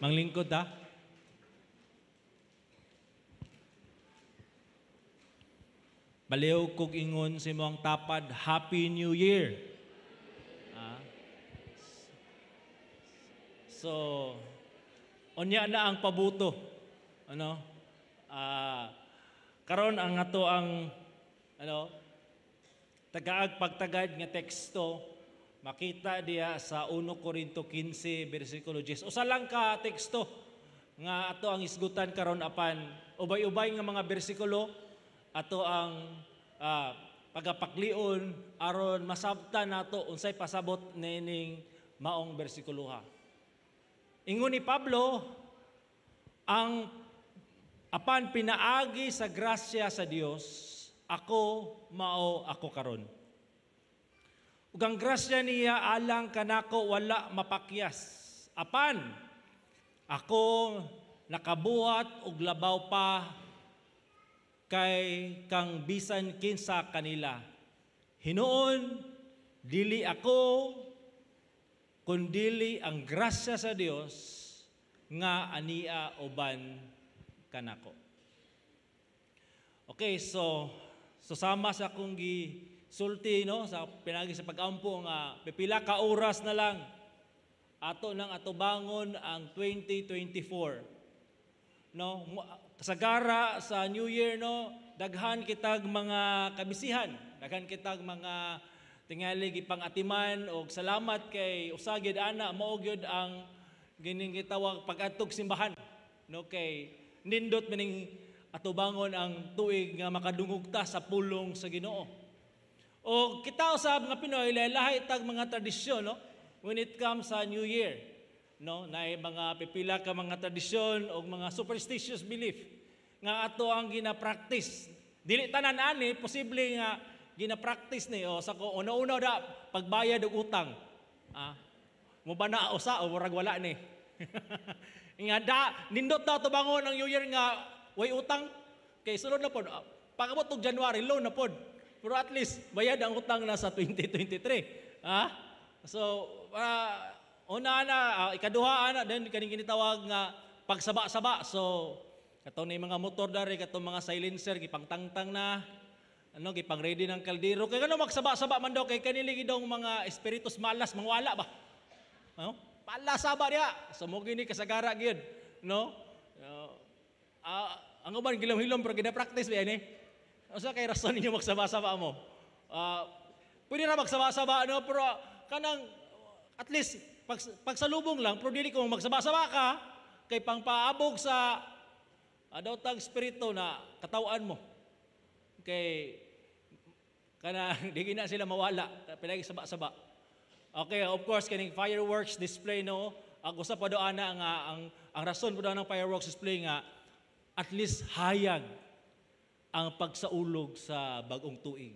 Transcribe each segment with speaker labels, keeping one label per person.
Speaker 1: Manglingkod ta. Baliw kog ingon sa imong tapad, Happy New Year. Ah. So, unya na ang pabuto. Ano? Karon ang ato ang ano tagaag pagtagad nga teksto makita diya sa 1 Korinto 15 bersikulo 10. Usa lang ka teksto nga ato ang isgutan karon, apan ubay-ubay nga mga bersikulo ato ang pagapaklion aron masabtan nato unsay pasabot niining maong bersikuloha. Ingon ni Pablo, ang apan pinaagi sa grasya sa Dios, ako mao ako karon. Ug ang grasya niya alang kanako wala mapakyas. Apan ako nakabuhat og labaw pa kay kang bisan kinsa kanila. Hinuon, dili ako, kundili ang grasya sa Dios nga ania uban kanako. Okay, so sama sa akong gisulti, no, sa pinagi sa pag-ampo nga pipila ka oras na lang ato nang atubangon ang 2024. No, kasagara sa New Year, no, daghan kitag mga kabisihan, daghan kitag mga tingali gipang-atiman, og salamat kay usa gyud ana mao gyud ang gining gitawag pag-adtog simbahan, no, kay nindot mining atubangon ang tuig nga makadungog ta sa pulong sa Ginoo. O kita usab nga Pinoy, lahi tag mga tradisyon, no, when it comes sa New Year, no, naay mga pipila ka mga tradisyon o mga superstitious belief nga ato ang gina-practice. Dili tanan ani posible nga gina-practice ni o sa ko una-una da pagbayad og utang. Mo ba na usa o murag wala ni? Nga da nindot na tubangon ang New Year nga way utang kay sulod na pod. Pag-abot og January, loan na pod. Pero at least bayad ang utang na sa 2023. So una na, ikaduha ana then kaning ginitawag nga pagsaba-saba. So kato ni mga motor dari, katong mga silencer gipangtangtang na, ano, gipang ready ng kaldero. Kay ngano magsaba-saba man daw kay kanili gidong mga espiritus malas mangwala ba? No? Palasaba diha. So mo gini kasagara gyud, no? Ang uban gilom-hilom pero gina-practice ba ini? Unsa kay rason ninyo magsaba-saba mo? Pwede ra magsaba-saba, no, pero kanang at least pagsalubong lang, pero dili kung magsaba-saba ka kay pangpaabog sa daw tag espiritu na katawan mo. Kay kana di na sila mawala pinagi saba-saba. Okay, of course kaning fireworks display, no. Ang usa pa do ana nga ang rason po daw ng fireworks display nga at least hayag ang pagsaulog sa bagong tuig.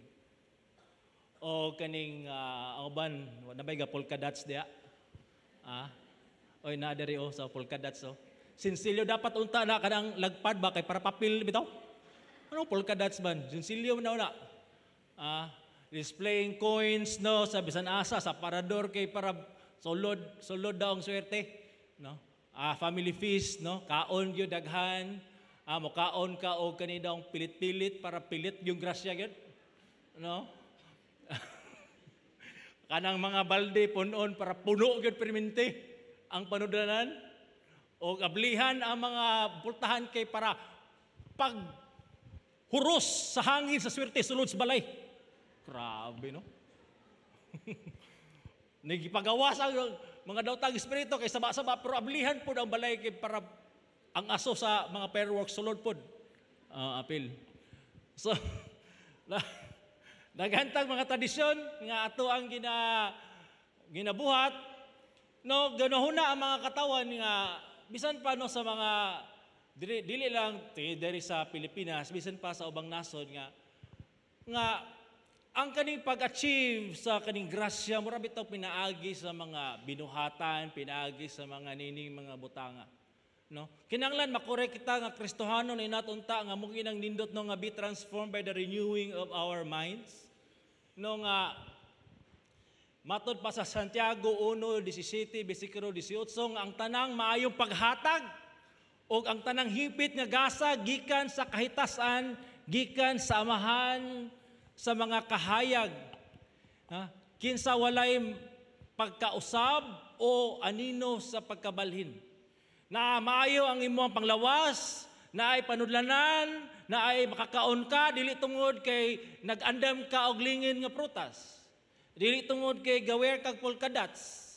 Speaker 1: O kaning ang uban na bay ga polka dots diya. Oy na diri oh sa polka dots oh. Sinsilyo dapat unta na kanang lagpad ba kay para papel bitaw. Anong polka dots man? Sinsilyo na una. Displaying coins, no, sa bisan asa sa parador kay para sulod daw ang swerte, no. Family feast, no, kaon gyud daghan. Mokaon ka og kani daw pilit-pilit para pilit yung grasya gyud, no. Kanang mga balde punon para puno gyud permente ang panudanan, og ablihan ang mga pultahan kay para pag huros sa hangin sa swerte sulod sa balay. Grabe, no? Nagipagawas ang mga daotang espiritu kay saba-saba, pero ablihan pod ang balay kay para ang aso sa mga fireworks sulod pod. Apil. So, daghantag mga tradisyon nga ato ang ginabuhat, no, ganahuna ang mga katawan nga bisan pa, no, sa mga dili lang diri sa Pilipinas, bisan pa sa ubang nasod nga ang kaning pag-achieve sa kaning grasya mura bitaw pinaagi sa mga binuhatan, pinaagi sa mga nining mga butanga, no. Kinahanglan makorek kita nga Kristohanon ni natunta nga mo ginang nindot, no, nga be transformed by the renewing of our minds, no, nga Matod pa sa Santiago 1:17, bersikulo 18, nga ang tanang maayong paghatag o ang tanang hipit nga gasa gikan sa kahitasan, gikan sa Amahan sa mga kahayag. Ha? Kinsa walay pagkausab o anino sa pagkabalhin. Na maayo ang imong panglawas, na ay panudlanan, na ay makakaon ka, dili tungod kay nag-andam ka og lingin nga prutas. Dili tungod kay gawer kag polka dots.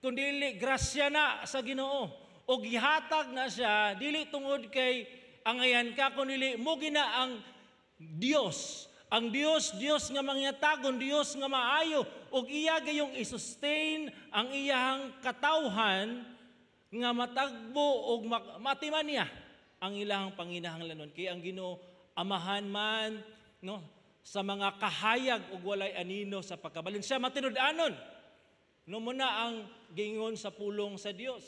Speaker 1: Kundi grasya na sa Ginoo. O gihatag na siya, dili tungod kay angayan ka, kundi mo gina ang Dios. Ang Dios, Dios nga mangyatagon, Dios nga maayo, ug iya gayong i-sustain ang iyahang katawhan nga matagbo og matiman niya ang ilahang panginahanglanon. Kay ang Ginoo Amahan man, no, sa mga kahayag ug walay anino sa pagkabalin. Siya matinud-anon. No, mo na ang gingon sa pulong sa Dios.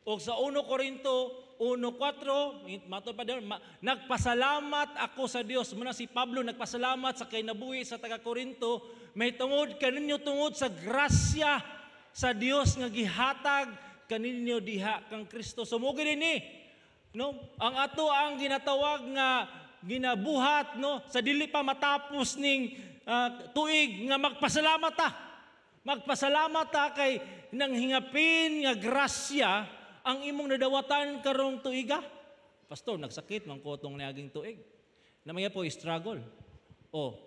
Speaker 1: Og sa 1 Corinto 1:4, matod pa din, nagpasalamat ako sa Dios. Muna si Pablo nagpasalamat sa kinabuhi sa taga Corinto, may tungod kaninyo, tungod sa grasya sa Dios nga gihatag kaninyo diha kang Kristo. So mo ni, no, ang ato ang ginatawag nga ginabuhat, no, sa dili pa matapos ning tuig nga magpasalamat ta. Magpasalamat ta kay nang hingapin nga grasya ang imong nadawatan karong tuiga. Pastor, nagsakit man ko tong niaging tuig. Namaya po struggle. O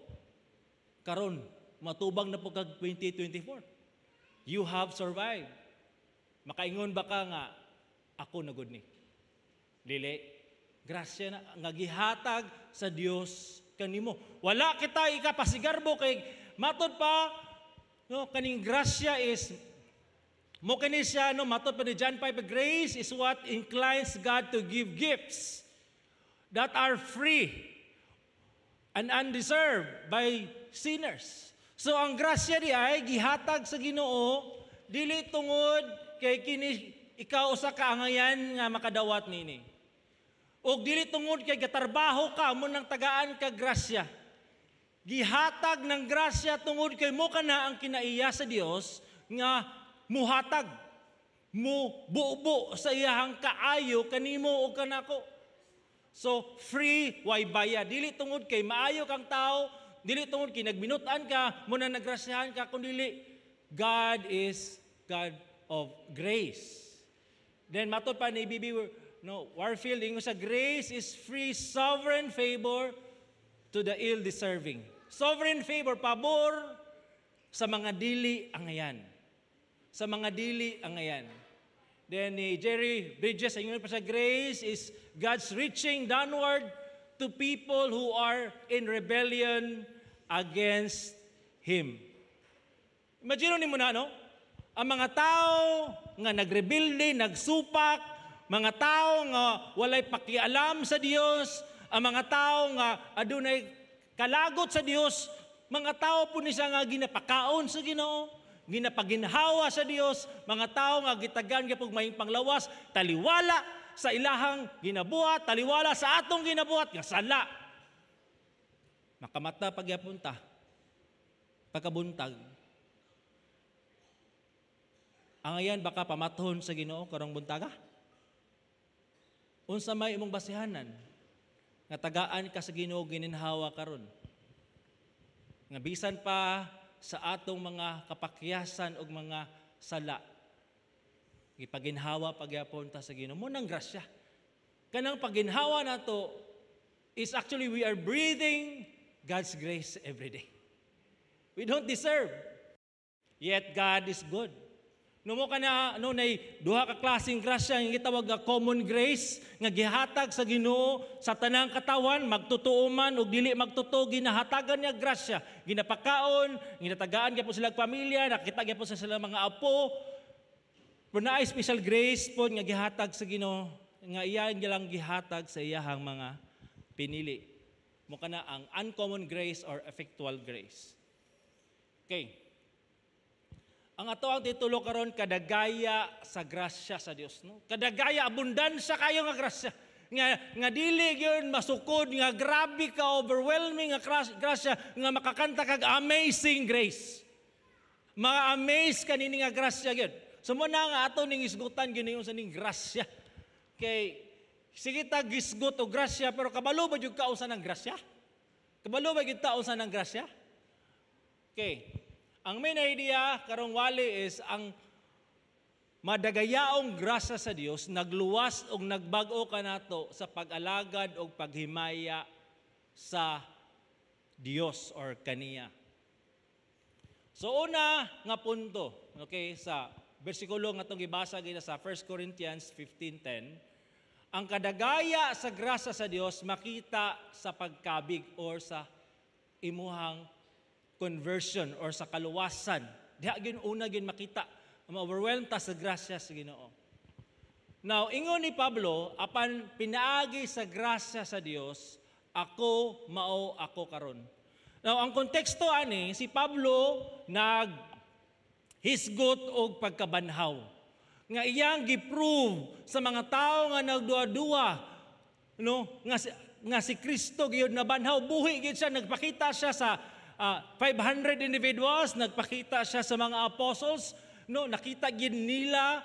Speaker 1: karon matubang na po kag 2024. You have survived. Makaingon ba ka nga ako na gud ni? Dili. Grasya na nga gihatag sa Dios kanimo. Wala kita ikapasigarbo kay matod pa, no, kaning grasya is mo kini siya, no, matod pa ni John 5, grace is what inclines God to give gifts that are free and undeserved by sinners. So ang grasya di ay gihatag sa Ginoo dili tungod kay kini ikaw usa ka angayan nga makadawat nini. Og dili tungod kay gatarbaho ka mo nang tagaan ka grasya. Gihatag ng grasya tungod kay mo kana ang kinaiya sa Dios nga muhatag, mo bubo sa iyahang kaayo kanimo o kanako. So free, way bayad. Dili tungod kay maayo kang tao, dili tungod kay nagbinutan ka, mo na nagrasyahan ka, kundi God is God of grace. Then matod pa ni B.B., no, Warfield, ingon sa grace is free sovereign favor to the ill-deserving. Sovereign favor, pabor sa mga dili angayan. Sa mga dili angayan. Then ni Jerry Bridges, ingon pa sa grace is God's reaching downward to people who are in rebellion against Him. Imagine nimo na, no? Ang mga tao nga nagrebelde, nagsupak, mga tao nga walay pakialam sa Dios, ang mga tao nga adunay kalagot sa Dios, mga tao po ni siya nga ginapakaon sa Ginoo, ginapaginhawa sa Dios, mga tao nga gitagan gyapon maayong panglawas, taliwala sa ilahang ginabuhat, taliwala sa atong ginabuhat nga sala. Makamata pagyapon ta, pagkabuntag. Angayan baka pamathon sa Ginoo karong buntaga? Unsa may imong basihanan nga tagaan ka sa Ginoo gininhawa karon? Nga bisan pa sa atong mga kapakyasan ug mga sala, gipaginhawa pagyapon ta sa Ginoo. Mo nang grasya. Kanang paginhawa nato is actually we are breathing God's grace every day. We don't deserve. Yet God is good. No mo kana no nay duha ka klaseng grasya nga gitawag nga common grace nga gihatag sa Ginoo sa tanang katawan, magtotoo man og dili magtotoo, ginahatagan niya grasya, ginapakaon, ginatagaan gyapon sila pamilya, nakita gyapon sa sila mga apo. Pero naay special grace pod nga gihatag sa Ginoo nga iya lang gihatag sa iyahang mga pinili. Mo kana ang uncommon grace or effectual grace. Okay. Ang ato ang titulo karon, kadagaya sa grasya sa Dios, no? Kadagaya, abundansya kayo nga grasya. Nga dili gyud masukod, nga grabe ka overwhelming nga grasya nga makakanta kag Amazing Grace. Ma-amaze ka nini nga grasya gyud. So mo na nga ato ning isgutan gyud sa ning grasya. Kay sige ta gisgot og grasya, pero kabalo ba jud ka unsa ng grasya? Kabalo ba gyud ta unsa ng grasya? Okay. Ang main idea karong wali is ang madagayaong grasya sa Dios nagluwas og nagbag-o kanato sa pag-alagad og paghimaya sa Dios or kaniya. So una nga punto, okay, sa bersikulo nga atong gibasa gina sa 1 Corinthians 15:10, ang kadagaya sa grasya sa Dios makita sa pagkabig or sa imuhang conversion or sa kaluwasan. Diha gyud una gyud makita, ma-overwhelm ta sa grasya sa Ginoo. Now, ingon ni Pablo, apan pinaagi sa grasya sa Dios, ako mao ako karon. Now, ang konteksto ani, si Pablo nag hisgot og pagkabanhaw nga iyang gi-prove sa mga tao nga nagduha-duha, no, nga si Kristo gyud nabanhaw, buhi gyud siya. Nagpakita siya sa 500 individuals, nagpakita siya sa mga apostles, no? Nakita gyud nila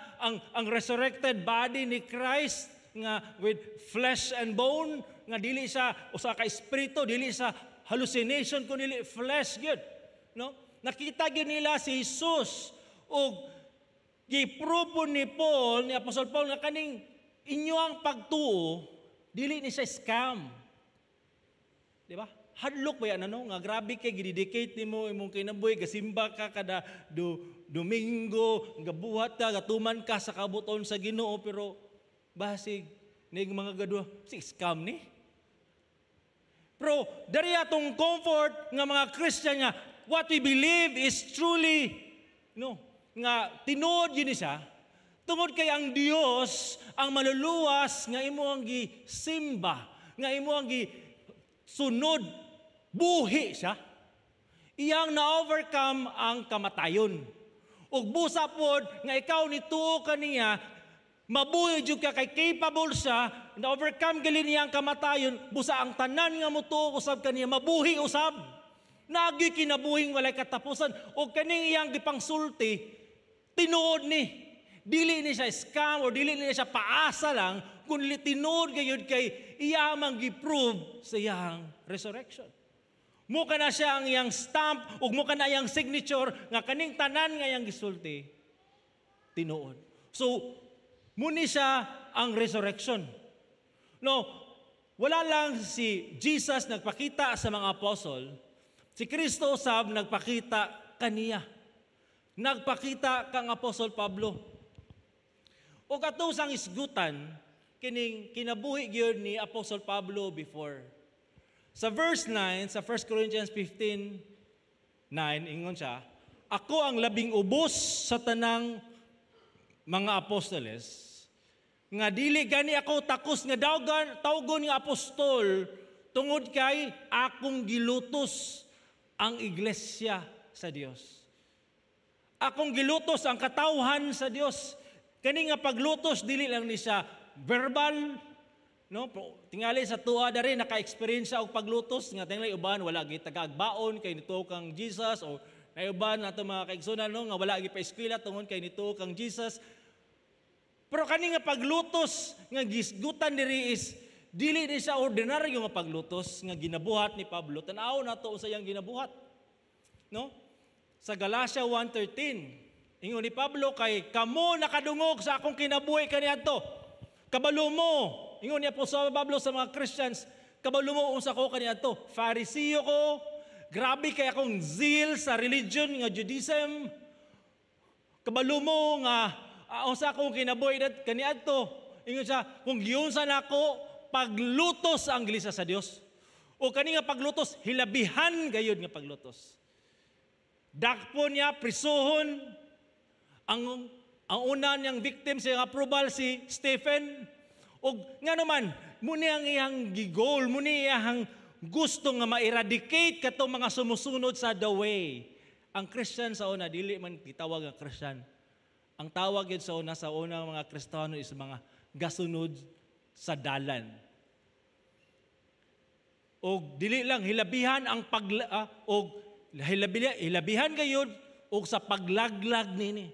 Speaker 1: ang resurrected body ni Christ nga with flesh and bone, nga dili siya usa ka espiritu, dili sa hallucination, kun dili flesh gyud, no? Nakita gyud nila si Jesus ug giprove ni Paul, ni Apostol Paul, nga kaning inyo ang pagtuo dili ni siya scam. Di ba? Hadlok ba yan, ano? Nga grabe kay gidedicate nimo imong kinabuhi, gasimba ka kada Domingo, gabuhat ka, gatuman ka sa kabuton sa Ginoo, pero basig nig mga gadwa, si scam ni. Pero dari atong comfort nga mga Christian nga what we believe is truly, no, nga tinuod yun siya tungod kay ang Dios ang maluluwas nga imo ang gisimba, nga imo ang gisunod, buhi siya. Iyang na-overcome ang kamatayon. Ug busa pod nga ikaw nituo kaniya, mabuhi jud ka kay capable siya, na-overcome gali niya ang kamatayon, busa ang tanan nga motuo usab kaniya mabuhi usab. Nagi kinabuhing walay katapusan. O kaning iyang gipangsulti, tinuod ni. Dili ni siya scam or dili ni siya paasa lang, kun tinuod gayud kay iya mang gi-prove sa iyang resurrection. Muka na siya ang iyang stamp ug muka na iyang signature nga kaning tanan nga iyang gisulti tinuod. So muni siya ang resurrection. No, wala lang si Jesus nagpakita sa mga apostol, si Kristo usab nagpakita kaniya. Nagpakita kang Apostol Pablo. O kato sang isgutan kining kinabuhi gyud ni Apostol Pablo before. Sa verse 9, sa 1 Corinthians 15:9, ingon siya, "Ako ang labing ubos sa tanang mga apostoles, nga dili gani ako takos nga dawgan, tawgon nga apostol, tungod kay akong gilutos ang iglesia sa Dios." Akong gilutos ang katawhan sa Dios. Kani nga paglutos dili lang ni siya verbal, no? Tingali sa tuwa dari naka-experience og paglutos nga tingali uban wala gi tagagbaon kay nituo kang Jesus, o naiuban nato mga kaigsunan, no, nga wala gi pa-eskwela tungod kay nituo kang Jesus. Pero kani nga paglutos nga gisgutan diri is dili ni siya ordinaryo nga paglutos nga ginabuhat ni Pablo. Tan-aw nato unsa iyang ginabuhat. No? Sa Galatia 1:13, ingon ni Pablo, "Kay kamo nakadungog sa akong kinabuhi kaniadto. Kabalo mo," ingon ni Apostol Pablo sa mga Christians, "kabalo mo unsa ko kaniadto. Farisiyo ko, grabe kay akong zeal sa religion nga Judaism. Kabalo mo nga unsa akong kinabuhi kaniadto." Ingon siya, "Kung giunsa nako paglutos ang iglesia sa Dios." O kani nga paglutos, hilabihan gayud nga paglutos. Dakpo niya, prisuhon. Ang una niyang victim sa approval si Stephen. Og nga naman, muni ang iyang gigol, muni iyang gusto nga ma-eradicate katong mga sumusunod sa the way. Ang Christian sa una, dili man gitawag ang Christian. Ang tawag yun sa una mga Kristiyano is mga gasunod sa dalan. Og dili lang hilabihan ang pag og hilabihan gayud ug sa paglaglag nini.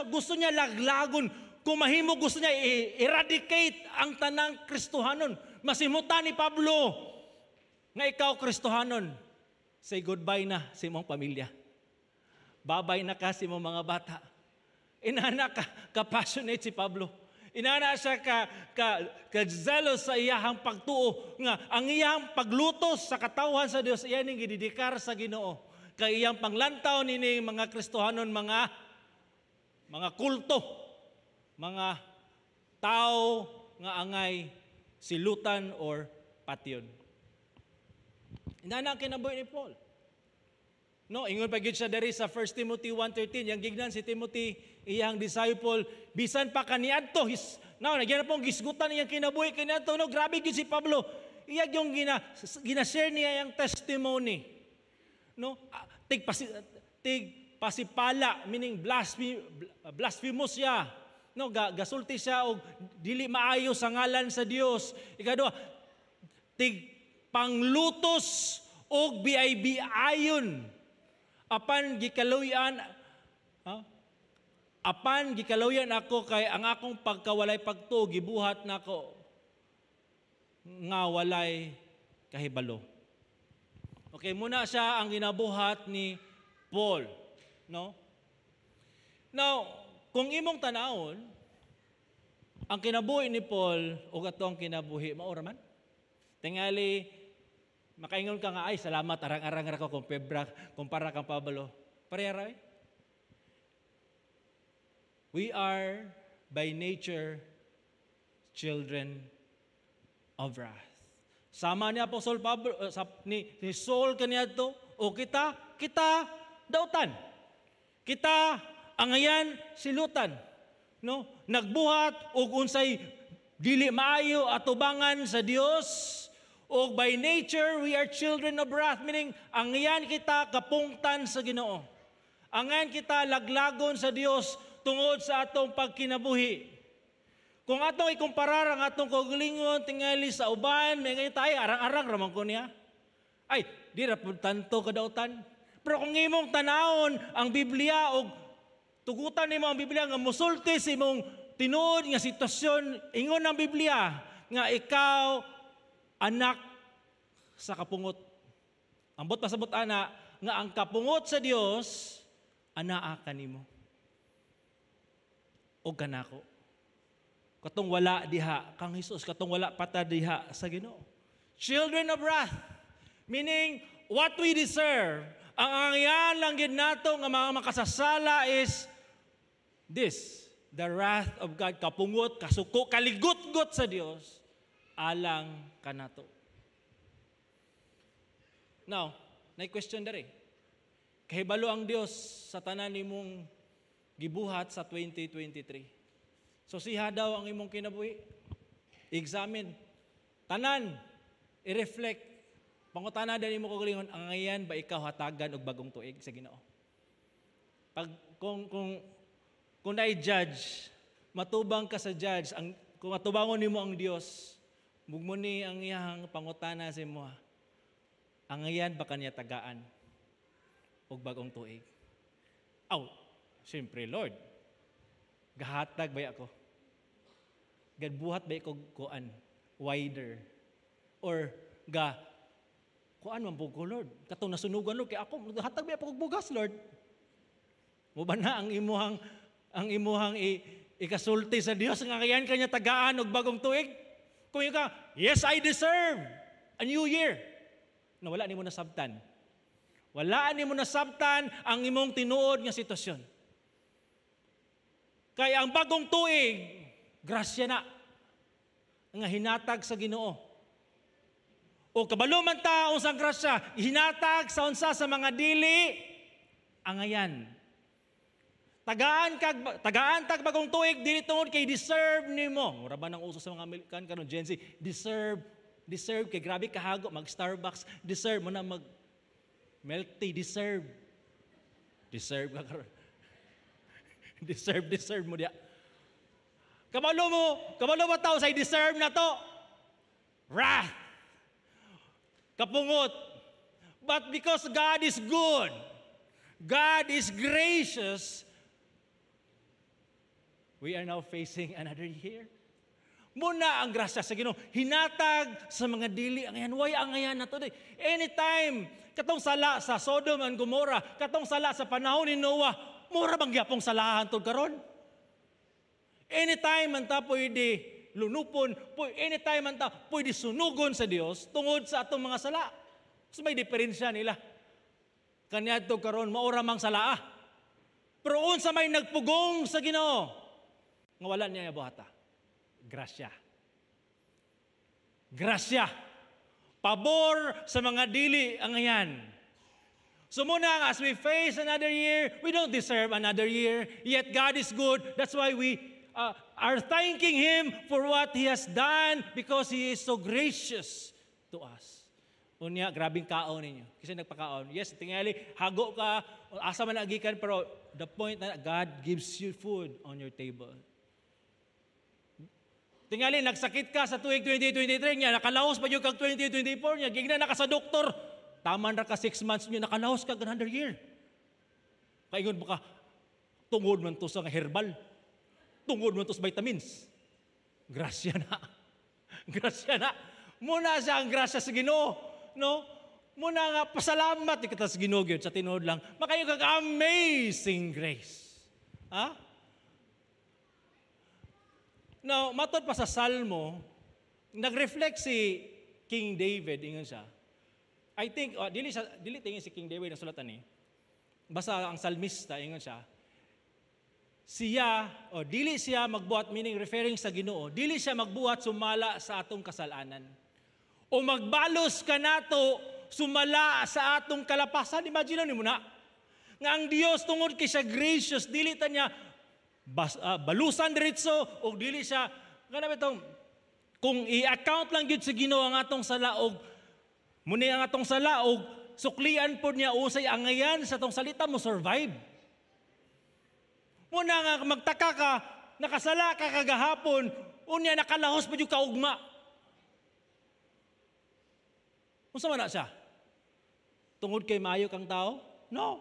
Speaker 1: Gusto niya laglagon. Kung mahimo, gusto niya i-eradicate ang tanang Kristohanon. Masimutan ni Pablo nga ikaw Kristohanon. Say goodbye na sa imong pamilya. Babay na ka sa imong mga bata. Inana ka, ka-passionate si Pablo. Inana siya ka zealous sa iyahang pagtuo nga ang iyang paglutos sa katawhan sa Dios, iya ning gidedikar sa Ginoo. Kay iyang panglantaw nini mga Kristohanon, mga kulto, mga tao nga angay silutan or patyon. Inana ang kinabuhi ni Paul. No, ingon pa gyud siya diri sa 1 Timothy 1:13, yang gignan si Timothy, iyang disciple, bisan pa kaniadto his now nagyan na pong gisgutan iyang kinabuhi kaniadto, no? Grabe gyud si Pablo. Iya yung gina-share niya yung testimony. No? Ah, tig pasipala, meaning blasphemous siya. No, gasulti siya og dili maayo sa ngalan sa Dios. Ikaduha, tig panglutos og biay-biayon, apan gikaluyan, ha? Apan gikaluyan ako kay ang akong pagkawalay pagtuo gibuhat nako nga walay kahibalo. Okay, muna siya ang ginabuhat ni Paul, no? Now, kung imong tanawon, ang kinabuhi ni Paul ug ato ang kinabuhi, mao ra man. Tingali makaingon ka nga, "Ay, salamat, arang-arang ra ko kung pebra kumpara kang Pablo." Pareha ra eh. We are by nature children of wrath. Sama ni Apostol Pablo, ni Saul kaniadto o kita dautan. Kita angayan silutan. No? Nagbuhat og unsay dili maayo atubangan sa Dios, og by nature we are children of wrath, meaning angayan kita kapungtan sa Ginoo. Angayan kita laglagon sa Dios tungod sa atong pagkinabuhi. Kung atong ikumparar ang atong kaugalingon tingali sa uban, may ngayon tayo, arang-arang raman ko niya. Ay, di ra pud tanto kadautan. Pero kung imong tanawon ang Biblia og tugutan nimo ang Biblia nga musulti sa imong tinuod nga sitwasyon, ingon ang Biblia nga ikaw anak sa kapungot. Ambot pasabot ana nga ang kapungot sa Dios anaa kanimo o kanako. Katong wala diha kang Hesus, katong wala pata diha sa Ginoo. Children of wrath, meaning what we deserve, ang angyan lang gid nato nga mga makasasala is this, the wrath of God, kapungot, kasuko, kaligutgot sa Dios alang kanato. Now, na question dere. Kahibalo ang Dios sa tanan nimong gibuhat sa 2023. So siha daw ang imong kinabuhi. Examine. Tanan. I-reflect. Pangutana din imo kaugalingon, angayan ba ikaw hatagan og bagong tuig sa Ginoo? Pag kung naay judge, matubang ka sa judge, ang kung matubangon nimo ang Dios, mugmo ni ang iyang pangutana sa imo. Angayan ba kaniya tagaan og bagong tuig? Aw, siyempre, Lord. Gahatag ba ako? Gadbuhat ba ko kuan wider or ga kuan man ko, Lord? Katong nasunugan, Lord, kay ako hatag ba ako bugas, Lord? Mo ba na ang imuhang ikasulti sa Dios nga kayan kanya tagaan og bagong tuig? Kung ka, "Yes, I deserve a new year." Na wala nimo nasabtan. Wala nimo nasabtan ang imong tinuod nga sitwasyon. Kay ang bagong tuig, grasya na nga hinatag sa Ginoo. O kabalo man ta unsang grasya, hinatag sa unsa? Sa mga dili angayan. Tagaan tag bagong tuig dili tungod kay deserve nimo. Mura ba nang uso sa mga Amerikan karon, Gen Z, deserve, deserve kay grabe kahago mag Starbucks, deserve mo na mag milk tea, deserve. Deserve ka karon. Deserve, deserve mo diya. Kabalo mo, kabalo ba tao say deserve na to? Wrath. Kapungot. But because God is good, God is gracious. We are now facing another year. Muna ang grasya sa Ginoo hinatag sa mga dili angayan. Way angayan na to. Anytime katong sala sa Sodom and Gomorrah, katong sala sa panahon ni Noah, mura bang gyapong salahan tod karon? Anytime man ta pwede lunupon, anytime man ta pwede sunugon sa Dios tungod sa atong mga sala. So may diferensya nila. Kaniadto karon maura mang salaa. Pero unsa may nagpugong sa Ginoo nga wala niya buhata? Grasya. Grasya. Pabor sa mga dili angayan. So muna, as we face another year, we don't deserve another year. Yet God is good. That's why we are thanking Him for what He has done because He is so gracious to us. Unya, grabing kaon ninyo. Kasi nagpakaon. Yes, tingali, hago ka, asa man agikan, pero the point na God gives you food on your table. Tingali, nagsakit ka sa tuig 2023 niya, nakalaos pa yung kag 2024 niya, gigna na ka sa doktor. Taman ra ka 6 months niya, nakalaos ka another year. Kaingon ba ka, tungod man to sa herbal. Tungod man to sa vitamins. Grasya na. Grasya na. Muna siya ang grasya sa Ginoo, no? Muna nga pasalamat kita sa Ginoo gyud sa tinuod lang. Makayo kag amazing grace. Ha? Now, matod pa sa Salmo, nag-reflect si King David, ingon siya. I think, dili tingin si King David ang sulatan ni. Basta ang salmista, ingon siya, siya, o dili siya magbuhat, meaning referring sa Ginoo, dili siya magbuhat sumala sa atong kasalanan. O magbalos kanato sumala sa atong kalapasan. Imagine nimo na. Nga ang Dios tungod kay siya gracious, dili ta niya balusan diretso o dili siya kana bitong kung i-account lang gyud sa Ginoo ang atong sala og muni ang atong sala og suklian pod niya usay angayan sa atong salita mo survive. Muna nga magtaka ka, nakasala ka kagahapon, unya nakalahos pa jud ka ugma. Unsa man na siya? Tungod kay maayo kang tao? No.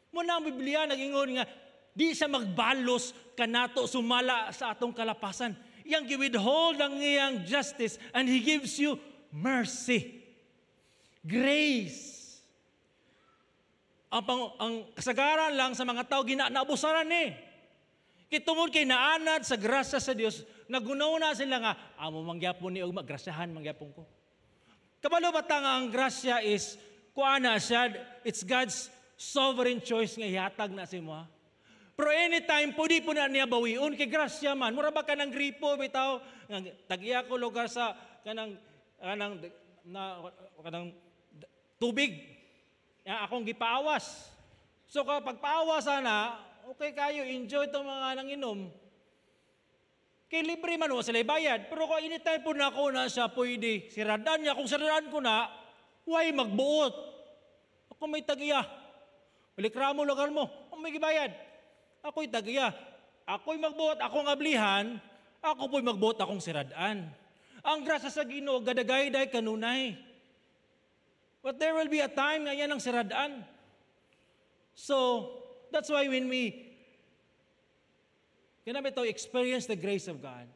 Speaker 1: Muna ang Biblia nag-ingon nga di siya magbalos kanato sumala sa atong kalapasan. Iyang gi-withhold ang iyang justice and He gives you mercy. Grace. Ang kasagaran lang sa mga tao, ginaabusaran ni. Kitungod kay naanad sa grasya sa Dios, nagunaw na sila nga, amo mangyapon ni og magrasyahan mangyapon ko. Kabalo ba ta nga ang grasya is, kuana siya, it's God's sovereign choice nga ihatag na si mo. Pero anytime, pwede po na niya bawion, kay grasya man. Mura ba ka ng gripo, bitaw, tag-iya ko lugar sa kanang tubig. Ya, akong gipaawas. So kapag paawas ana, okay kayo, enjoy itong mga nanginom. Kay libre man, wala sila bayad. Pero kung anytime po na ako na siya, pwede. Siradan niya. Kung siradan ko na, why magbuot? Ako may tag-iya. Balikramo lugar mo. Ako may gibayad. Ako'y tag-iya. Ako'y magbuot, akong ablihan. Ako po'y magbuot, akong siradaan. Ang grasya sa Ginoo, gadagayday kanunay. But there will be a time nga yan ang siradaan. So, that's why when we kanami ito, experience the grace of God,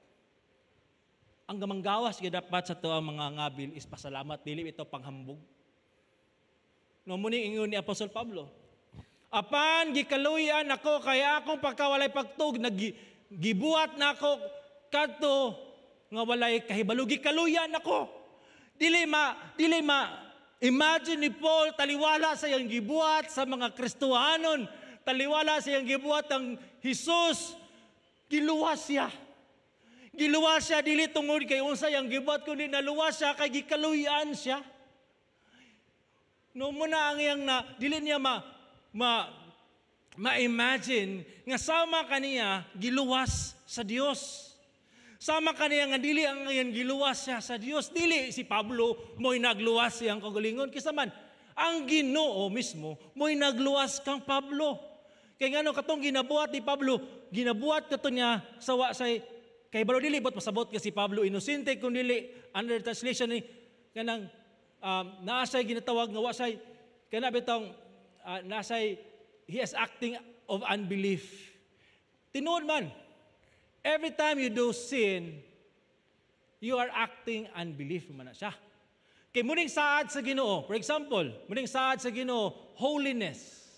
Speaker 1: ang gamanggawas gyud dapat sa to ang mga ngabil is pasalamat, dili ito panghambog. No, muni ingon ni Apostol Pablo, apan gikaluyan ako kaya akong pagkawalay pagtug, gibuhat na ako kadto nga walay kahibalo, gikaluyan ako. Dili ma imagine ni Paul taliwala sa iyang gibuhat sa mga Kristohanon, taliwala sa iyang gibuhat ang Jesus, giluwas siya. Giluwas siya dili tungod kay unsa iyang gibuhat kundi naluwas siya kay gikaluyan siya. No mo na ang iyang na dili niya ma ma ma-imagine nga sama kaniya giluwas sa Dios. Sama kaniya nga dili ang ngayon giluwas siya sa Dios. Dili si Pablo mo'y nagluwas siyang kagalingon. Kisa man, ang Ginoo mismo mo'y nagluwas kang Pablo. Kay ngano katong ginabuhat ni Pablo, ginabuhat kato niya sa wa say kay balo dili bot pasabot ka si Pablo inosente kun dili under translation ni kanang naa say ginatawag nga wa say kana bitong naa say he is acting of unbelief. Tinuod man. Every time you do sin, you are acting unbelief man na siya. Kay muning saad sa Ginoo, for example, muning saad sa Ginoo, holiness.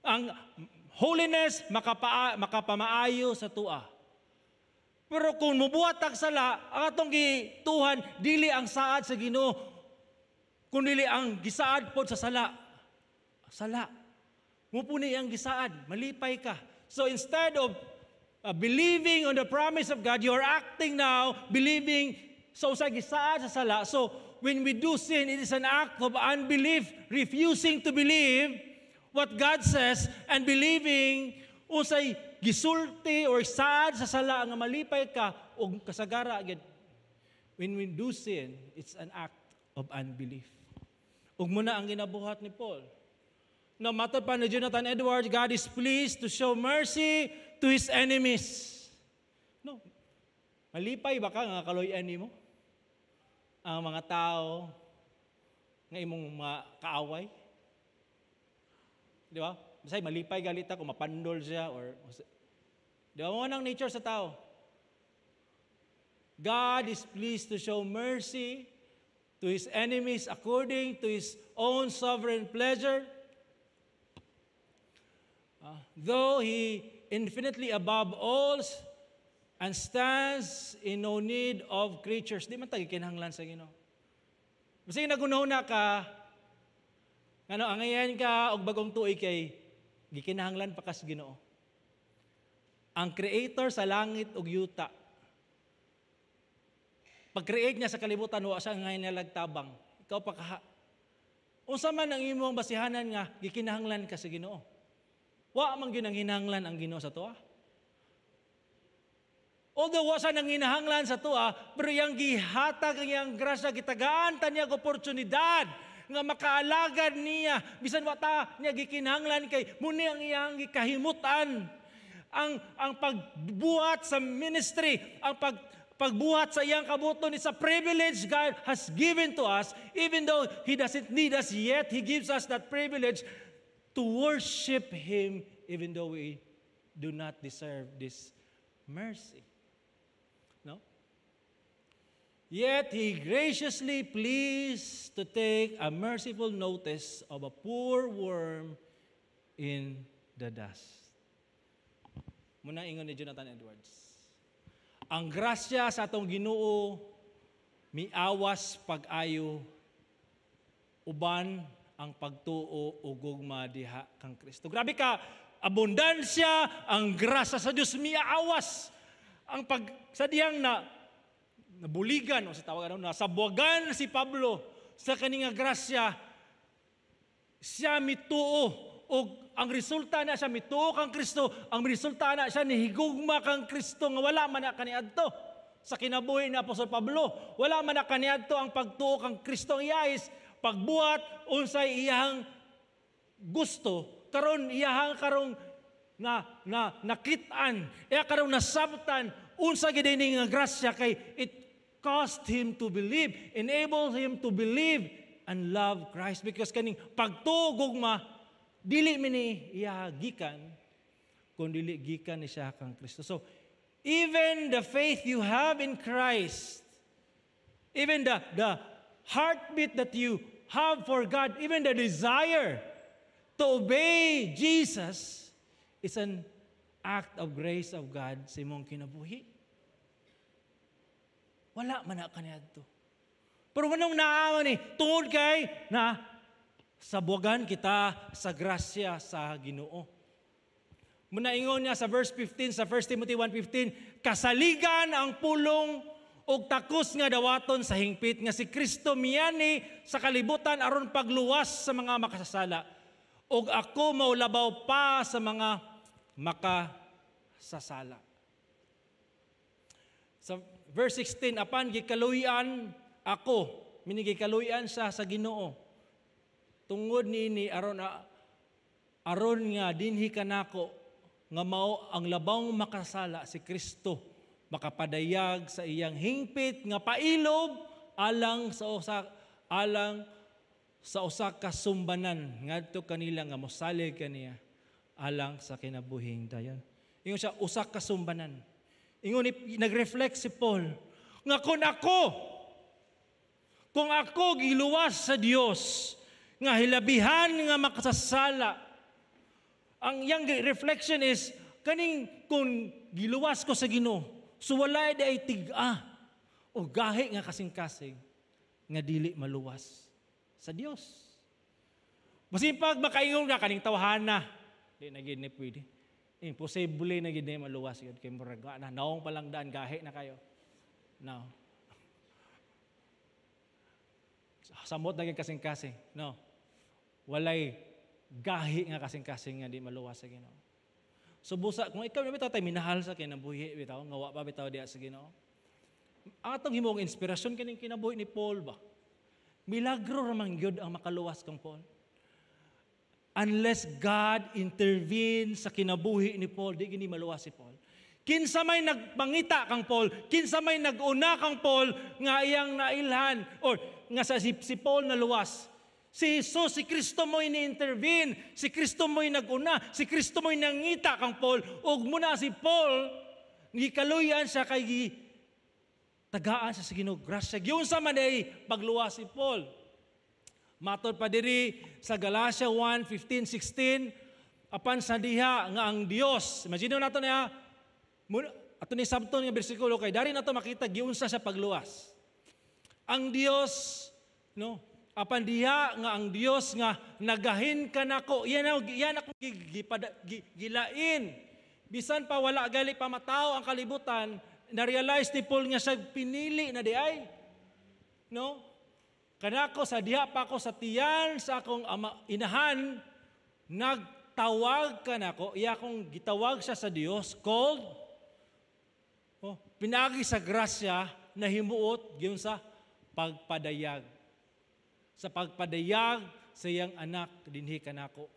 Speaker 1: Ang holiness makapamaayo sa tua. Pero kung mubuhat ang sala, ang atong gituhan dili ang saad sa Ginoo, kun dili ang gisaad pod sa sala. Sala. Mupuni ang gisaad, malipay ka. So instead of believing on the promise of God, you are acting now believing sa usay gisaad sa sala. So when we do sin, it is an act of unbelief, refusing to believe what God says and believing unsay gisulti or saad sa sala nga malipay ka og kasagara gyud. When we do sin, it's an act of unbelief. Ug muna ang ginabuhat ni Paul. No, matod pa ni Jonathan Edwards, God is pleased to show mercy to His enemies. No. Malipay ba ka nga kaluy-an nimo ang mga tao nga imong mga kaaway? Di ba? Bisay malipay galita kung mapandol siya or, di ba mo nang nature sa tao? God is pleased to show mercy to His enemies according to His own sovereign pleasure. Though He infinitely above all and stands in no need of creatures. Di man tayo kinahanglan sa Ginoo. Basta nagunahuna ka, ano, angayan ka og bagong tuig kay gikinahanglan pa kas Ginoo. Ang creator sa langit ug yuta. Pag-create niya sa kalibutan, wa siya ngayon nalagtabang. Ikaw pa kaha. Unsa man ang imong basihanan nga gikinahanglan ka sa Ginoo? Wa man gyud ang hinahanglan ang Ginoo sa tuwa. Although wa siya nanghinahanglan sa tuwa, pero iyang gihatag ang iyang grasya, gitagaan ta niya og oportunidad nga makaalagad niya bisan wa ta niya gikinahanglan, kay muni ang iyang gikahimutan, ang pagbuhat sa ministry, ang pagbuhat sa iyang kabuton is a privilege God has given to us. Even though He doesn't need us, yet He gives us that privilege to worship Him even though we do not deserve this mercy, no? Yet He graciously pleased to take a merciful notice of a poor worm in the dust. Muna ingon ni Jonathan Edwards. Ang grasya sa atong Ginoo miawas pag-ayo uban ang pagtuo o gugma diha kang Kristo. Grabe ka abundansya ang grasya sa Dios, miawas ang pag sa diyang na nabuligan o sa tawag ano, nasabwagan si Pablo sa kaninga grasya, siya mituo og ang resulta na siya mituo kang Kristo, ang resulta na siya nihigugma kang Kristo nga wala man na kaniadto sa kinabuhi ni Apostol Pablo. Wala man na kaniadto ang pagtuo kang Kristo. Ang iyahis pagbuhat unsay iyahang gusto. Karon iyahang karong na na nakit-an, iya karong nasabtan unsa gid ini nga grasya, kay it caused him to believe, enable him to believe and love Christ, because kaning pagtuo, gugma, dili mi ni iya gikan kun dili gikan ni siya kang Kristo. So even the faith you have in Christ, even the heartbeat that you have for God, even the desire to obey Jesus is an act of grace of God sa imong kinabuhi. Wala man na kaniadto. Pero manong naawa ni tungod kay na sabwagan kita sa grasya sa Ginoo. Muna ingon niya sa verse 15 sa 1 Timothy 1:15, kasaligan ang pulong og takos nga dawaton sa hingpit nga si Kristo miyani sa kalibutan aron pagluwas sa mga makasasala. Og ako maulabaw pa sa mga makasasala. Sa verse 16, apan gikaluy-an ako, meaning gikaluy-an siya sa Ginoo. Tungod niini aron nga dinhi kanako nga mao ang labawng makasala, si Kristo makapadayag sa iyang hingpit nga pailob alang sa usa ka sumbanan ngadto kanila nga mosalig kaniya. alang sa kinabuhing dayon. Ingon siya, usa ka sumbanan. Ingon ni, nag-reflect si Paul nga kung ako giluwas sa Dios nga hilabihan nga makasasala, ang iyang reflection is kaning kung giluwas ko sa Ginoo, so wala di ay tig-a o gahi nga kasing-kasing nga dili maluwas sa Dios. Basin pag makaingon ka kaning tawhana, di na gid ni pwede. Imposible na gid ni maluwas yun kay murag na naong pa lang daan, gahi na kayo. No. Samot na gid kasing-kasing. No. Walay gahi nga kasing-kasing nga di maluwas sa Ginoo. So busa kung ikaw na bitaw tay minahal sa kinabuhi bitaw nga wa pa bitaw diha sa Ginoo. Ang atong himong inspirasyon kining kinabuhi ni Paul ba? Milagro ra man gyud ang makaluwas kang Paul. Unless God intervene sa kinabuhi ni Paul, di gini maluwas si Paul. Kinsa may nagpangita kang Paul, kinsa may nag-una kang Paul nga iyang nailhan or nga sa si Paul naluwas. Si Jesus, si Kristo mo'y ni-intervene, si Kristo mo'y nag-una, si Kristo mo'y nangita kang Paul, ug muna si Paul, gikaluyan siya kay gi tagaan sa Ginoo grasya. Giunsa man ay pagluwas si Paul? Matod pa diri sa Galatia 1:15, 16, apan sa diha nga ang Dios, imagine nato niya, ato ni sabton nga bersikulo kay dari nato makita giunsa siya pagluwas. Ang Dios, no, apan diha nga ang Dios nga nagahin kanako, yan ako gilain. Bisan pa wala gali pa matawo ang kalibutan, na-realize ni Paul nga siya pinili na di ay. No? Kanako sa diha pa ako sa tiyan sa akong ama, inahan, nagtawag kanako, iya akong gitawag siya sa Dios, called, oh, pinagi sa grasya, nahimuot, giyon sa pagpadayag. Sa pagpadayag sa iyang anak, dinhi kanako.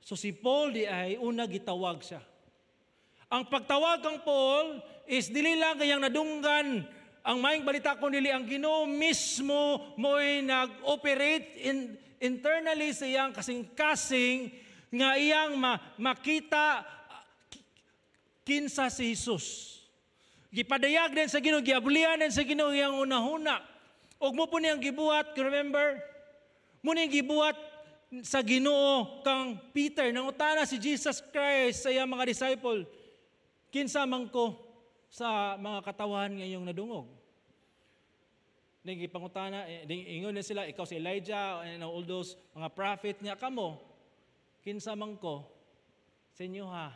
Speaker 1: So si Paul di ay una gitawag siya. Ang pagtawag kang Paul is dili lang kayang nadunggan ang maayong balita kun dili ang Ginoo mismo mo'y nag-operate internally sa iyang kasing-kasing nga iyang makita kinsa si Jesus. Gipadayag din sa Ginoo, giablian din sa Ginoo iyang unahuna. Og mo po niyang gibuhat, remember? Mo niyang gibuhat sa Ginoo kang Peter. Nangutana si Jesus Christ sa iyang mga disciple, "Kinsa man ko sa mga katawan nga iyong nadungog?" Ning gipangutana, eh, ingon na sila, "Ikaw si Elijah," and all those mga prophet niya, "Kamo, kinsa man ko sa inyo ha?"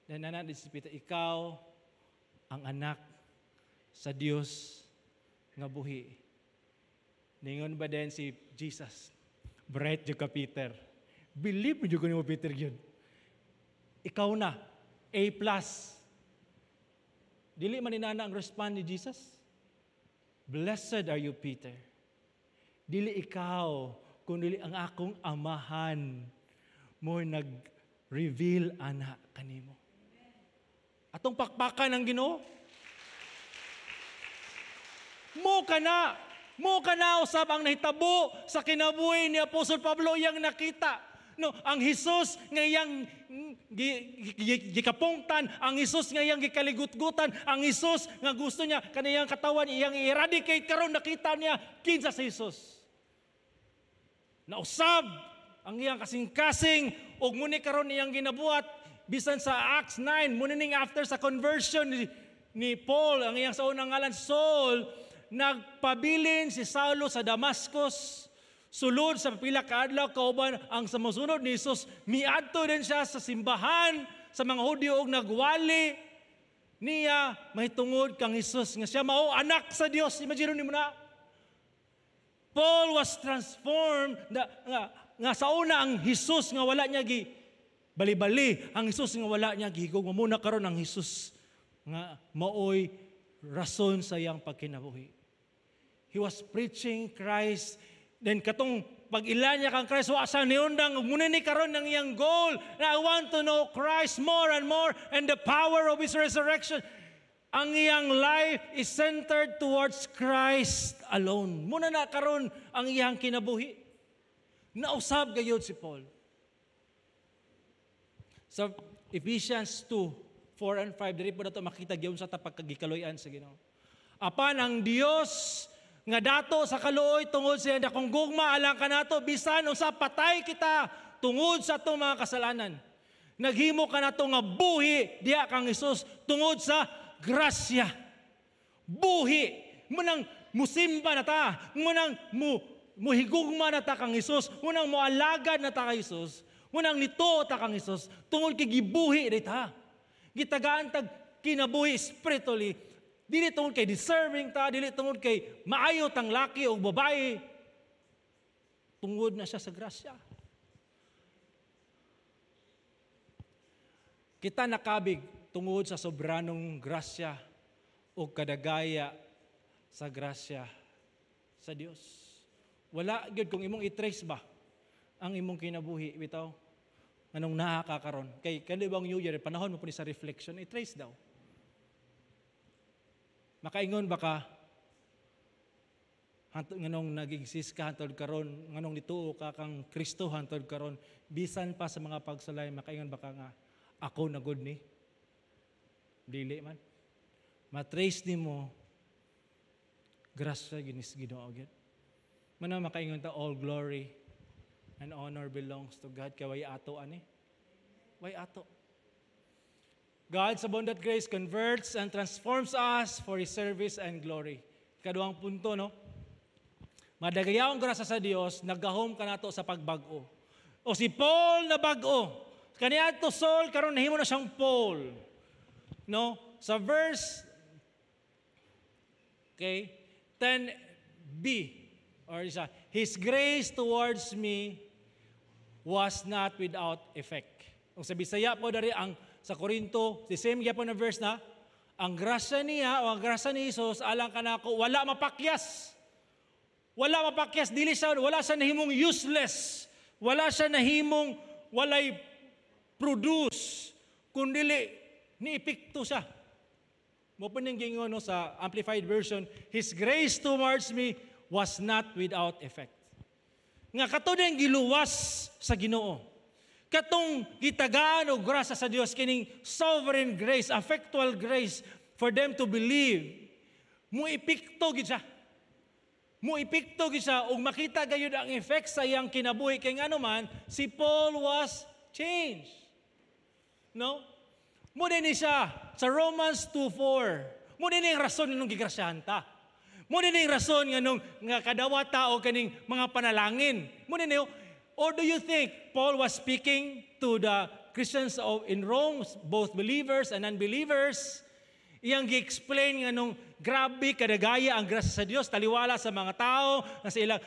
Speaker 1: Then nana si Peter, "Ikaw ang anak sa Dios nga buhi." Ningon ba din si Jesus, "Bright jud ka, Peter. Believe mo jud ko nimo, Peter gyud. Ikaw na, A+." Dili man inana ang respond ni Jesus. "Blessed are you, Peter. Dili ikaw, kundi ang akong amahan mo nag-reveal ana kanimo." Atong pakpakan ang Ginoo. Mo kana, mo kana usab ang nahitabo sa kinabuhi ni Apostol Pablo, iyang nakita. No, ang Hesus nga iyang gikapungtan, ang Hesus nga iyang gikaligutgutan, ang Hesus nga gusto niya kaniyang katawan iyang i-eradicate, karon nakita niya kinsa si Hesus. Nausab ang iyang kasing-kasing ug muni karon iyang ginabuhat bisan sa Acts 9, muni ning after sa conversion ni Paul, ang iyang sa unang ngalan Saul, nagpabilin si Saulo sa Damascus. Sulod sa pila ka adlaw kauban ang sa mosunod ni Jesus, miadto din siya sa simbahan sa mga Hudyo og nagwali niya mahitungod kang Jesus nga siya mao anak sa Dios. Imagine nimo na. Paul was transformed na, nga sa una ang Jesus nga wala niya gi bali-bali, ang Jesus nga wala niya gihigog, muna karon ang Jesus nga maoy rason sa iyang pagkinabuhi. He was preaching Christ. Then katong pag-ila niya kang Christ, wa sa niundang, muna ni karon ang iyang goal na I want to know Christ more and more and the power of His resurrection. Ang iyang life is centered towards Christ alone. Muna na karon ang iyang kinabuhi. Nausab gayud si Paul. Sa Ephesians 2, 4 and 5, diri po nato makita gyud sa ta pagkagikaloy-an sa Ginoo. Apan ang Dios nga dato sa kaluoy, tungod sa dakong gugma alang kanato, bisan unsa patay kita tungod sa atong mga kasalanan, naghimo kanato nga buhi diha kang Hesus tungod sa grasya. Buhi mo nang musimba na ta, mo nang mu muhigugma na ta kang Hesus, mo nang moalagad na ta kang Hesus, mo nang nituo ta kang Hesus tungod kay gibuhi di ta. Gitagaan tag kinabuhi spiritually, dili tungod kay deserving ta, dili tungod kay maayo tang laki o babae, tungod na siya sa grasya. Kita nakabig tungod sa sobranong grasya o kadagaya sa grasya sa Dios. Wala gyud kung imong i-trace ba ang imong kinabuhi bitaw anong naa ka karon. Kay kani bang New Year, panahon mo po ni sa reflection, i-trace daw. Makaingon ba ka hantod nganong nag-exist ka hantod karon, nganong nituo ka kang Kristo hantod karon, bisan pa sa mga pagsulay, makaingon ba ka nga ako na good ni? Dili man. Matrace nimo grasya ginis Ginoo gyud. Mana makaingon ta, all glory and honor belongs to God, kay way ato ani. Way ato. God's abundant grace converts and transforms us for His service and glory. Kaduhang punto, no? Madagayawang grasya sa Dios, naggahom kanato sa pagbag-o. O si Paul na bag-o. Kaniadto Saul, karon nahimo na siyang Paul. No? Sa verse, okay, 10b, or isa, "His grace towards me was not without effect." Kung sa Bisaya po dari ang sa Korinto, the same gyapon na verse na, ang grasya niya o ang grasya ni Jesus alang kanako wala mapakyas. Wala mapakyas, dili siya, wala siya nahimong useless. Wala siya nahimong walay produce, kundili ni epekto siya. Mo po ning gingon, no, sa Amplified Version, "His grace towards me was not without effect." Nga kato din giluwas sa Ginoo. Katong gitagaan og grasya sa Dios, kining sovereign grace, effectual grace for them to believe. Mo epekto gid siya. Mo epekto gid siya ug makita gayud ang effect sa iyang kinabuhi kay ngano man si Paul was changed. No? Mo din ni siya sa Romans 2:4. Mo din ni ang rason nganong gigrasyahan ta. Mo din ni ang rason nganong nga kadawat ta og kaning mga panalangin. Mo din ni. Or do you think Paul was speaking to the Christians in Rome, both believers and unbelievers? Iyang gi-explain nganong grabe kadagaya ang grasya sa Dios taliwala sa mga tao na sa ilang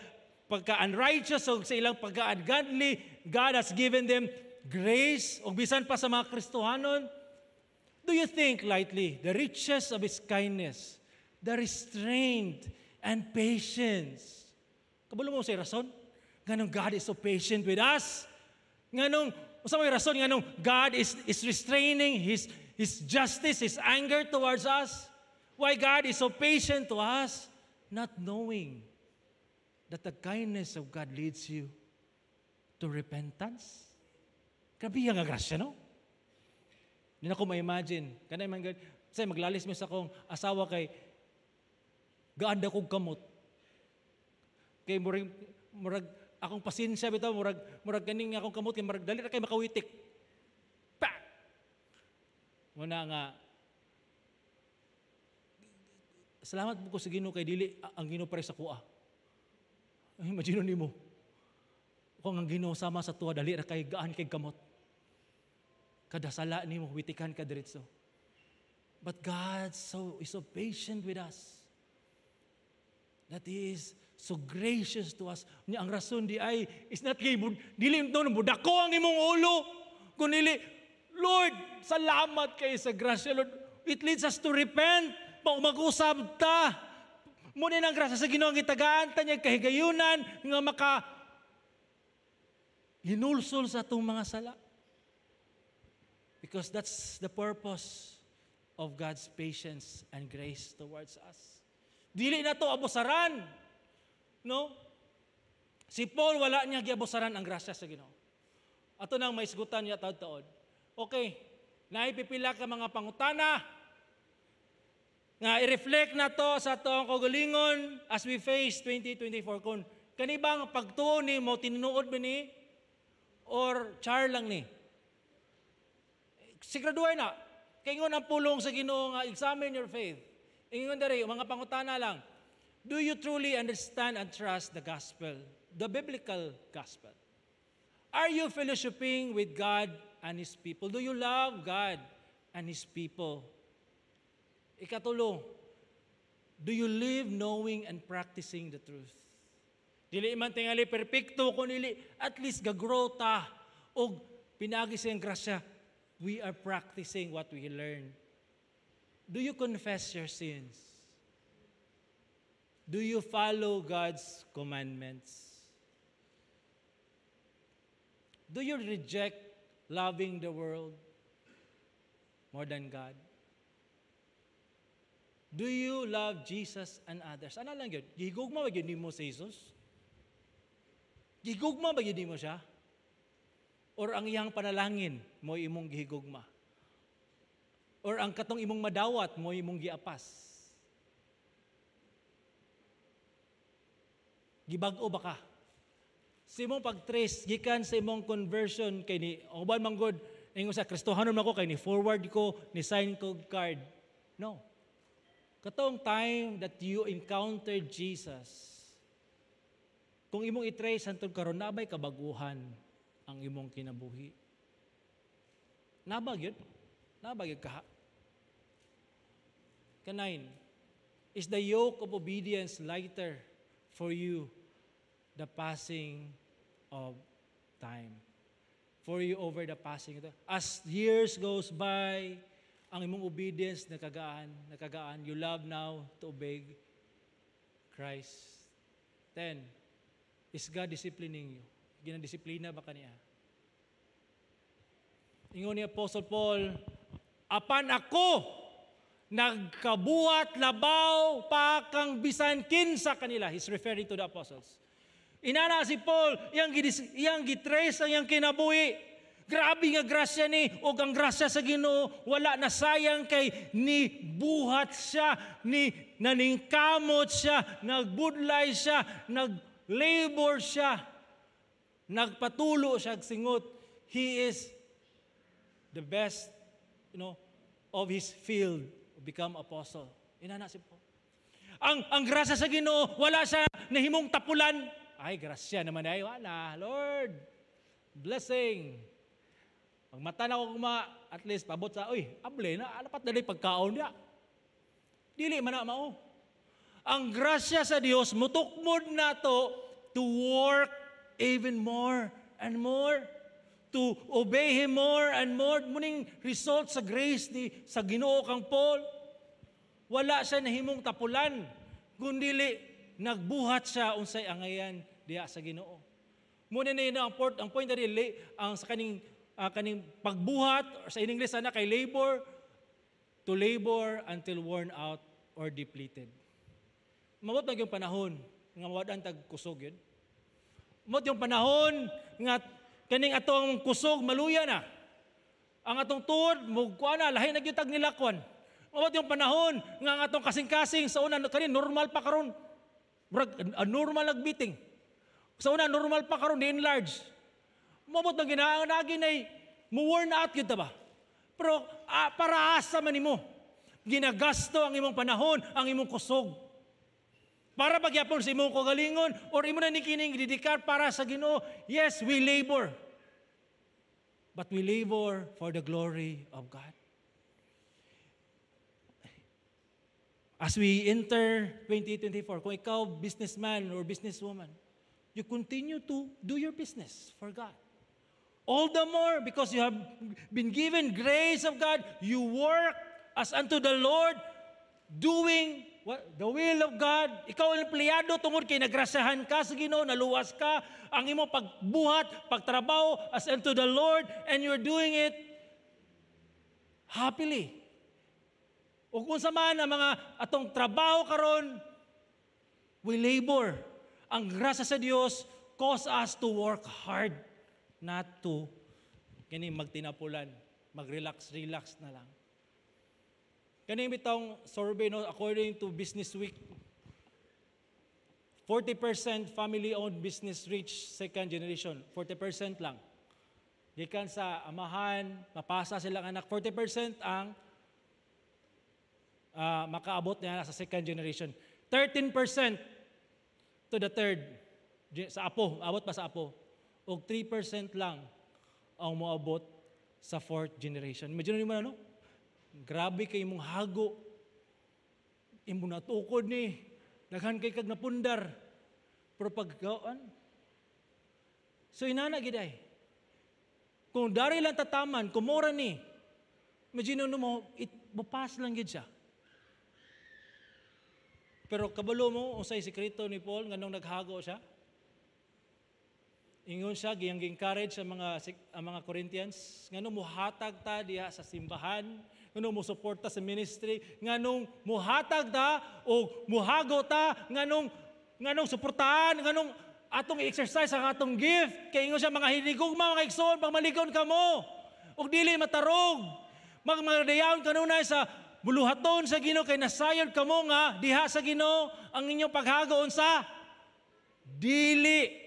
Speaker 1: pagka-unrighteous o sa ilang pagka-ungodly, God has given them grace o bisan pa sa mga Kristohanon. Do you think lightly the riches of His kindness, the restraint and patience? Kabalo mo sa rason? Nganong God is so patient with us? Nganong, usa may rason nganong God is restraining His justice, His anger towards us? Why God is so patient to us? Not knowing that the kindness of God leads you to repentance. Grabe nga grasya, no? Hindi na ko ma-imagine. Kanay man God, say, maglalis mi sa akong asawa kay gaanda kog kamot. Kay murag, murag akong pasensya bitaw, murag murag kaning akong kamot kay murag dali ra kay makawitik. Pa. Muna nga salamat po ko sa Ginoo kay dili ang Ginoo pare sa kuha. Ay, imagine nimo. Kung ang Ginoo sama sa tuwa, dali ra kay gaan kay kamot. Kada sala nimo witikan ka diretso. But God is so patient with us. That He is so gracious to us. Nya ang rason di ay is not kay dili no budako ang imong ulo. Kun dili, Lord, salamat kay sa grasya, Lord. It leads us to repent. Mag-usab ta. Muna ang grasya sa Ginoo ang gitagaan ta niya kahigayunan nga maka hinulsol sa atong mga sala. Because that's the purpose of God's patience and grace towards us. Dili na to abusaran. No? Si Paul, wala niya giabusaran ang grasya sa Ginoo. Ato nang maisgutan niya taod-taod. Okay, naay pipila ka mga pangutana nga i-reflect na to sa atong kaugalingon as we face 2024, kung kani bang pagtuo nimo, tinuod ba ni or char lang ni. Siguraduhay na kay ingon ang pulong sa Ginoo nga examine your faith. Ingon diri, mga pangutana lang: Do you truly understand and trust the gospel, the biblical gospel? Are you fellowshipping with God and His people? Do you love God and His people? Ikatulo, do you live knowing and practicing the truth? Dili man tingali perpekto, kun dili, at least gagrow ta og pinaagi sa iyang grasya, we are practicing what we learn. Do you confess your sins? Do you follow God's commandments? Do you reject loving the world more than God? Do you love Jesus and others? Ano lang yun? Gigugma ba gyud nimo si Jesus? Gigugma ba gyud nimo siya? Or ang iyang panalangin mo imong gihigugma? Or ang katong imong madawat mo imong giapas? Gibag-o ba ka? Sa imong pag-trace gikan sa imong conversion, kay ni uban man gud ingon sa Kristohanon man ko kay ni forward ko, ni sign ko card. No. Katong time that you encountered Jesus, kung imong i-trace hantod karon, nabay kabaguhan ang imong kinabuhi? Nabag yun? Nabag yun kaha? Ka-9, is the yoke of obedience lighter for you the passing of time? For you over the passing of time. As years goes by, ang imong obedience nakagaan, nakagaan. You love now to obey Christ. 10, is God disciplining you? Ginadisiplina ba kaniya? Ingon ni Apostle Paul, "Apan ako, nagkabuhat labaw pa kang bisan kinsa kanila." He's referring to the apostles. Inana si Paul, iyang gitrace ang iyang kinabuhi. Grabe nga grasya ni, o ang grasya sa Ginoo, wala na sayang kay ni buhat siya, ni naningkamot siya, nagbudlay siya, nag-labor siya, nagpatulo siya singot. He is the best of his field, become apostle. Inana si Paul. Ang grasya sa Ginoo, wala siya nahimong tapulan. Ay, grasya naman ay, wala. Lord, blessing. Pag mata na ko kuma, at least pabot sa, uy, able na, alapat na pagkaon niya. Dili man na mao. Ang grasya sa Dios mutukmod nato to work even more and more, to obey Him more and more. Muning result sa grace ni sa Ginoo kang Paul. Wala siya nahimong tapulan, kundili nagbuhat siya unsay angayan diha sa Ginoo. Muna na ang point diri, ang sa kaning pagbuhat, or sa in English ana kay labor, to labor until worn out or depleted. Mabot na yung panahon nga mawad-an tag kusog yun. Mabot yung panahon nga kaning atong kusog maluya na. Ang atong tuod mugkuan na, lahi na gyud tag nilakwan. Mabot yung panahon nga ang atong kasing-kasing sa una kani normal pa karon. Murag normal nagbiting. Sa una normal pa karon di enlarge. Mabot na ginaanagi nay mo worn out gyud ta ba? Pero para asa man nimo?Ginagasto ang imong panahon, ang imong kusog. Para pagyapon sa imong kagalingon or imo na ni kining gidedikar para sa Ginoo. Yes, we labor. But we labor for the glory of God. As we enter 2024, kung ikaw businessman or businesswoman, you continue to do your business for God. All the more because you have been given grace of God, you work as unto the Lord, doing what? The will of God. Ikaw ang empleyado tungod kay nagrasyahan ka sa Ginoo, naluwas ka, ang imong pagbuhat, pagtrabaho as unto the Lord, and you're doing it happily. Ug unsa man ang mga atong trabaho karon, we labor. Ang grasya sa Dios cause us to work hard, not to kini magtinapulan. Mag-relax, relax na lang. Kaning bitawng survey, no, according to Business Week, 40% family-owned business reach second generation. 40% lang. Gikan sa amahan, mapasa silang anak, 40% ang makaabot niya sa second generation. 13% to the third, sa apo, abot pa sa apo. Og 3% lang ang moabot sa fourth generation. Imagine mo, ano? Grabe kay imong hago. Imo natukod ni. Daghan kay kag napundar. Pero pagkaan. So inana giday. Kung dari lang tataman, kumura ni. Imagine mo, it, bupas lang gid siya. Pero kabalo mo, unsay sekreto ni Paul nganong naghago siya? Ingon siya, giyang encourage sa mga ang mga Corinthians, nganong muhatag ta diha sa simbahan, nganong mo suporta sa ministry, nganong muhatag ta o muhago ta, nganong suportahan, nganong atong i-exercise ang atong gift. Kay ingon siya, mga hinigugma, mga igsoon, pagmaligon kamo. Ug dili matarog. Magmadayaon kanunay sa buluhaton sa Ginoo kay nasayod kamo nga diha sa Ginoo ang inyong paghago unsa dili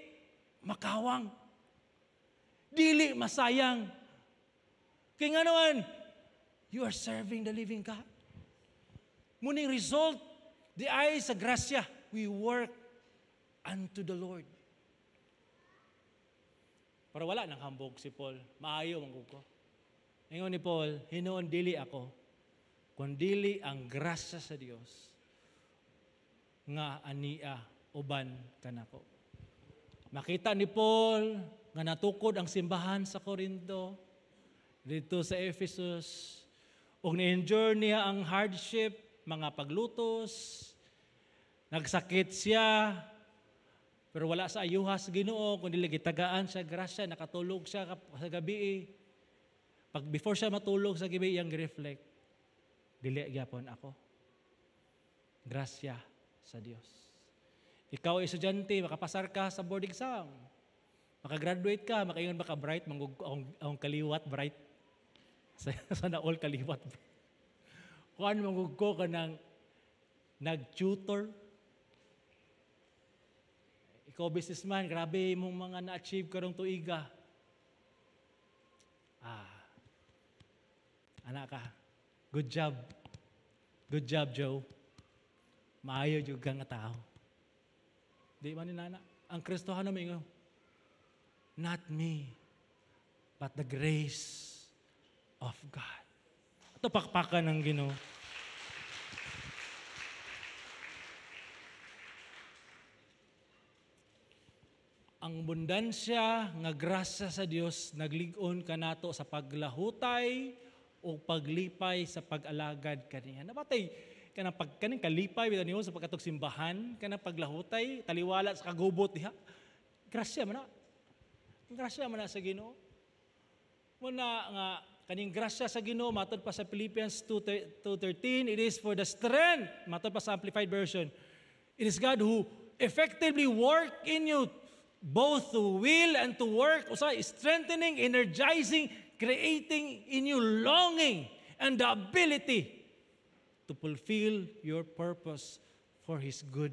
Speaker 1: makawang, dili masayang. Kay nganoan, you are serving the living God. Muning result di ay sa grasya, we work unto the Lord. Pero wala nang hambog si Paul. Maayo man ko. Ingon ni Paul, "Hinuon dili ako, kundili ang grasya sa Dios nga ania uban kanako." Makita ni Paul nga natukod ang simbahan sa Corinto, dito sa Ephesus, ug ni-endure niya ang hardship, mga paglutos, nagsakit siya, pero wala sa ayuha sa Ginoo, kundi gitagaan siya grasya, nakatulog siya sa gabi. Pag before siya matulog sa gabi, iyang reflect, "Dili gyapon ako. Grasya sa Dios." Ikaw ay estudyante, makapasar ka sa board exam. Makagraduate ka, makaingon baka bright, manggug akong kaliwat bright. Sana all kaliwat. Kuan manggug ko ka ng nag-tutor. Ikaw businessman, grabe imong mga na-achieve karong tuiga. Ah. Anak ka. Good job. Good job, Joe. Maayo jud ka nga tao. Di man ni nana. Ang Kristohano mingon, "Not me, but the grace of God." Ito pakpakan ng Ginoo. Ang abundansya nga grasya sa Dios naglig-on kanato sa paglahutay o paglipay sa pag-alagad kaniya. Nabatay kanang pag kaning kalipay bitaw nimo sa pagkatog simbahan, kanang paglahutay, taliwala sa kagubot diha. Grasya man na. Grasya man na sa Ginoo. Muna nga kaning grasya sa Ginoo matod pa sa Philippians 2:13, it is for the strength, matod pa sa Amplified Version. It is God who effectively work in you both to will and to work, usa strengthening, energizing, creating in you longing and the ability to fulfill your purpose for His good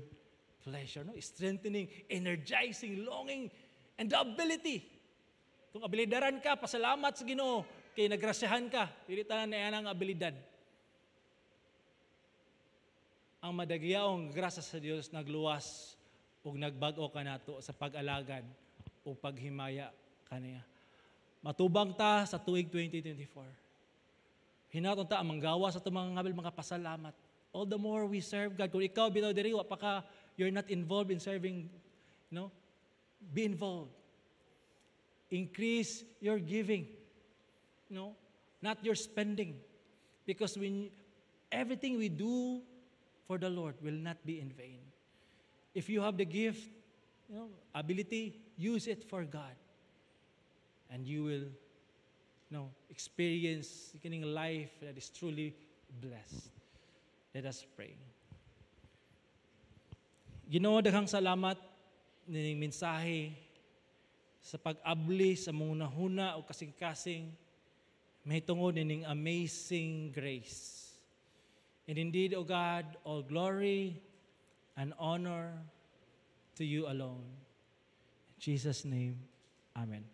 Speaker 1: pleasure. No? Strengthening, energizing, longing, and the ability. Kung abilidaran ka, pasalamat sa Ginoo kay nagrasyahan ka. Dili tanan na ang abilidad. Ang madagyaong grasya sa Dios nagluwas ug nagbag-o kanato sa pag-alagad o paghimaya kaniya. Matubang ta sa tuig 2024. Hinaton ta ang manggawa sa itong mga ngabil, mga pasalamat. All the more we serve God. Kung ikaw bitaw diri wa pa ka, you're not involved in serving, no? Be involved. Increase your giving. No? Not your spending. Because when everything we do for the Lord will not be in vain. If you have the gift, ability, use it for God. And you will experience kining life that is truly blessed. Let us pray. Ginoo, daghang salamat nining mensahe sa pag-abli sa mga hunahuna o kasing-kasing. Mahitungod ining amazing grace. And indeed, O God, all glory and honor to you alone. In Jesus' name, amen.